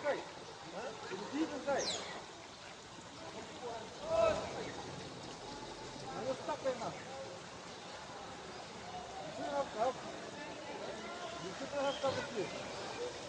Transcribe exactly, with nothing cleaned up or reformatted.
Inside. Huh? Deep inside. Now you stuck right now. You shouldn't have stuck. You shouldn't have stuck with you.